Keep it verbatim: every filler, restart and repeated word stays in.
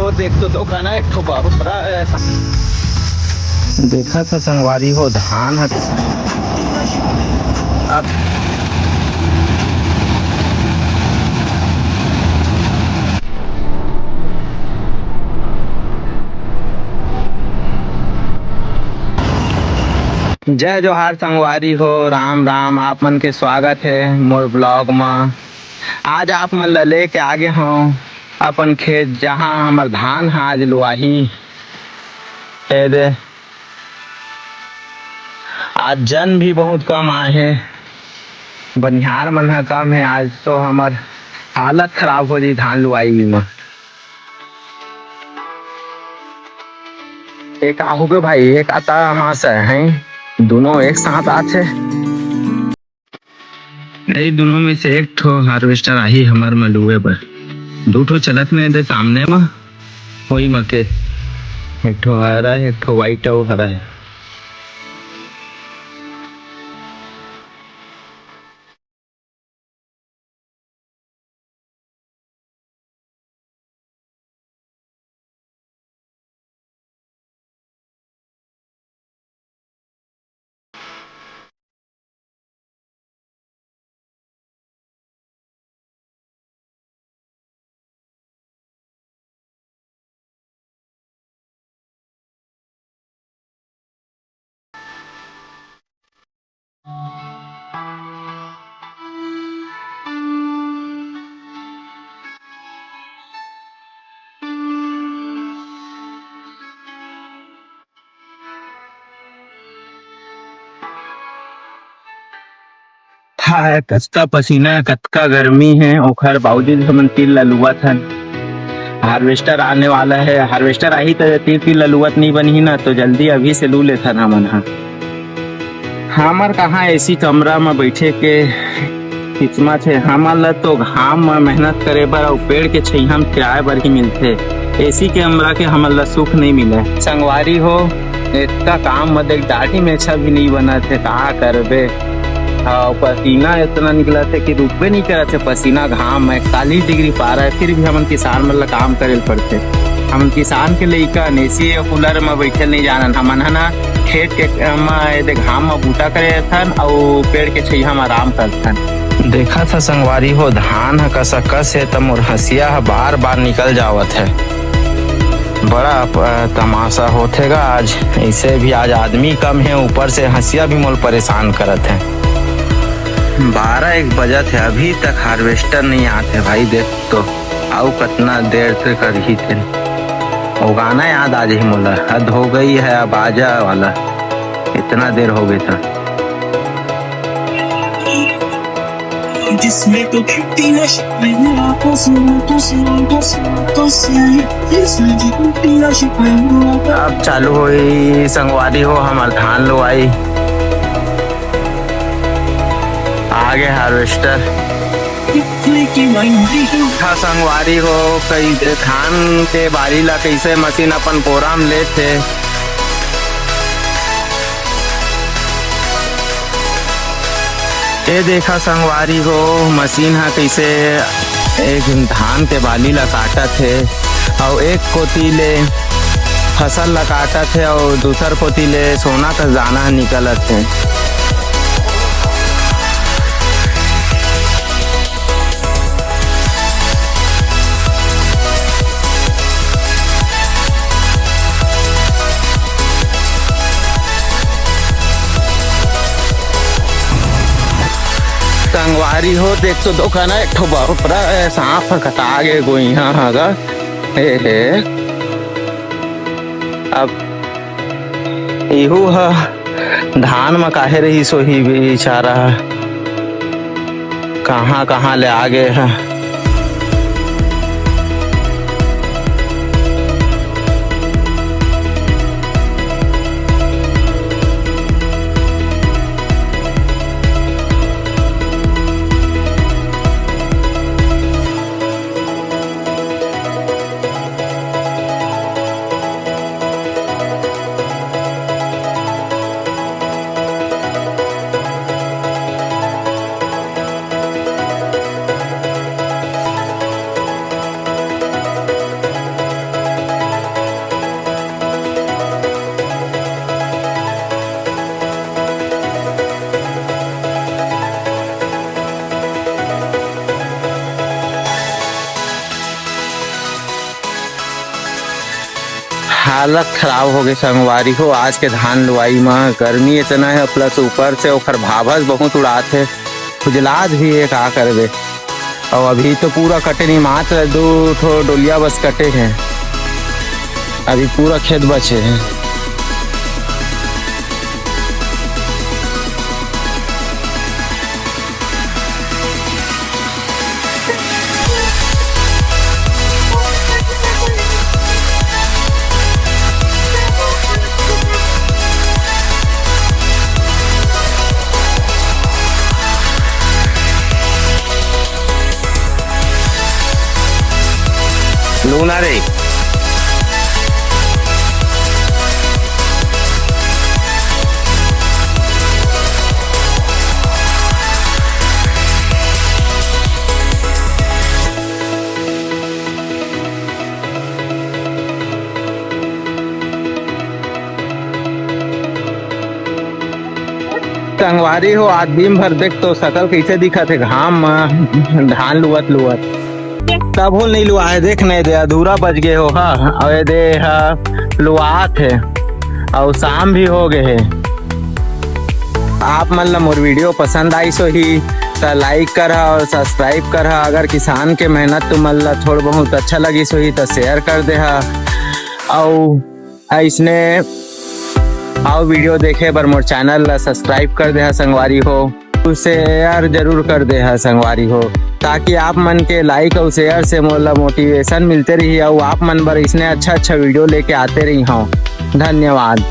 तो देख तो, तो कहना एक ठो बाबू बड़ा, अ, देखा था संगवारी हो, धान ह। अब जय जोहार संगवारी हो, राम राम, आप मन के स्वागत हे मोर vlog म। आज आप मन ल लेके आगे हंव अपन खेत, जहां हमर धान ह आज लुआही। ए दे, आज जन भी बहुत कम आए हे, बनिहार मन ह कम हे। आज तो हमर हालत खराब हो जी धान लुआई म। एक आहू के भाई, एक आता मास है, दोनों एक साथ आथे। ए दोनों में से एक ठो harvester आही हमर म लुए बर। दू ठो चलत में दे सामने म, होई म के। एक ठो हरा है, एक ठो white अउ हरा है। हाय, कतका पसीना, कतका गर्मी हे, ओखर बावजूद हमन तीर ला लुवत हन। Harvester आने वाला है, harvester आही त तीर तीर ला लुवत नइ बनही ना, तो जल्दी अभी से लू लेथन हमन ह। हमर कहाँ एसी कमरा म बइठे के किस्मत हे, हमन ल तो घाम म मेहनत करे बर अउ पेड़ के छइहां म फिराए बर ही मिलथे। एसी कमरा के हमन ल सुख नइ मिले। संगवारी हो, एतका काम म देख दाढ़ी मेछा भी नइ बनत हे, का करबे? अउ पसीना एतना निकलत हे कि रुकबे नइ करत हे पसीना। घाम म इकतालीस डिग्री पारा हे, फिर भी हमन किसान मन ल काम करे ल पड़थे। हमन किसान के लइका एसी या कूलर म बइठे ल नइ जानन। हमन ह ना खेत के म, एदे घाम म बूता करे रथन अउ पेड़ के छइहां म आराम करथन। देखत ह संगवारी हो, धान ह कसकस हे त मोर हंसिया ह बार-बार निकल जावत हे। बड़ा प-, तमाशा होथे गा आज। अइसे भी आज आदमी कम हे, ऊपर से हंसिया भी मोल परेशान करत हे। बारह एक बजत हे, अभी तक harvester नइ आत हे भाई। देख तो, अउ कतना देर से करही तेन। वो गाना याद आ जाही मोला, "हद हो गई है अब आजा" वाला। इतना देर हो गई था। जिसमें तो गिनती न शिकवे मुलाकात से, मुलाकात से, मुलाकात से, मुलाकात से, जिसमें तो गिनती न शिकवे मुलाकात। अब चालू होई संगवारी हो हमर धान लुआई। आगे harvester। हाँ संगवारी हो, कई धान के बाली ला कइसे मशीन अपन बोरा म लेथे। ए देखा संगवारी हो, मशीन ह कइसे एक धान के बाली ला काटत हे, अउ एक कोती ले फसल ला काटत हे, अउ दूसर कोती ले सोना का दाना निकलत हे। संगवारी हो, देख तो दो कना एक ठो बपरा, ए, सांप ह कटा गे गोइहा ह गा। ए हे। अब इहू ह धान म काहे रहिस होही बेचारा ह, कहाँ कहाँ ले आ गे ह। हालत खराब हो गई संगवारी हो, आज के धान लुवाई म गर्मी इतना है, प्लस ऊपर से ओखर भाभस बहुत उड़ात है, खुजलात भी है, का करबे। और अभी तो पूरा कटे नहीं, मात्र दो ठो डोलिया बस कटे हैं, अभी पूरा खेत बचे हैं। लूना रे। संगवारी हो, आज दिन भर देख तो सकल कइसे दिखत हे घाम म, धान लुवत लुवत। तभो नइ लुआ हे, देख नहीं दे, अधूरा बच गए हो हा। अउ ये दे हा लुआत हे, अउ शाम भी हो गए हे। आप मन ला मोर वीडियो पसंद आइस होही त लाइक करहा और सब्सक्राइब करहा। अगर किसान के मेहनत तुमन ला थोड़ बहुत अच्छा लगिस होही त शेयर कर देहा। अउ अइसने अउ वीडियो देखे बर मोर चैनल ला सब्सक्राइब कर देहा संगवारी हो। शेयर जरूर कर देहा संगवारी हो, ताकि आप मन के लाइक अउ शेयर से मोला मोटिवेशन मिलते रही अउ आप मन बर इसने अच्छा अच्छा वीडियो लेके आते रही हूँ। धन्यवाद।